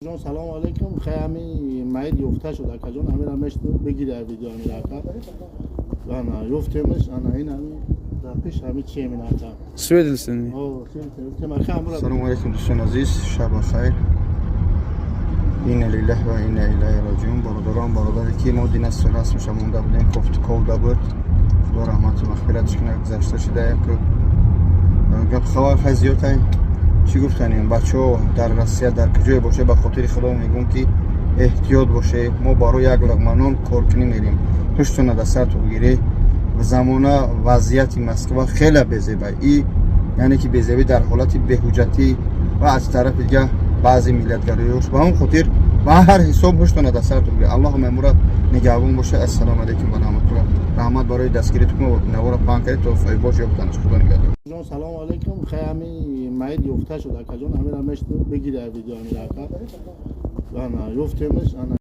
Ҷон, салому алейкум. Хай, ҳами маид ёфта шуд, акаҷон. Ҳамира мешт бигири видео, ҳамира, ака. Ана, ёфтемаш, ана ин ҳами дар пеш ҳами чи эмин, ака. Свидетельствование. О, ёфтем, ака, ҳамура. Салому алейкум, дӯстони азиз, шаба хайр. Инна лиллаҳи ва инна илайҳи роҷиун. Бародарон, бародаре ки мо дина расмша монда будем, кофтуковда буд, Худо раҳмату мағфиратш кунад, гузашта шуда. Як гап хабар хай зиёдай, чӣ гуфтанем. Бачаҳо, дар Россия, дар куҷое боше, ба хотири Худо мегӯм, ки эҳтиёт боше. Мо барои як луқма нон коркунӣ мерем, ҳуштона дар сарту бигирӣ. Замона вазъияти Москва хеле безеба и, яъне ки безебӣ дар ҳолати беҳуҷҷатӣ ва аз тарафи дига баъзе миллатгароёш. Ба ҳамон хотир ба ҳар ҳисоб ҳуштона дар сарту бигирӣ. Аллоҳ мемура нигаҳбон боша. Ассалому алайкум ва раҳматуллоҳ. Раҳмат барои дастгиритон, навора паҳн кардед, то соҳибош ёфтанаш. Худо нигаҳдор. Ҷон, салому алейкум. Хай, ҳами маид ёфта шуд, акаҷон. Ҳамира мешт бигири видео, ҳамира, ака. Ана, ёфтемаш, ана.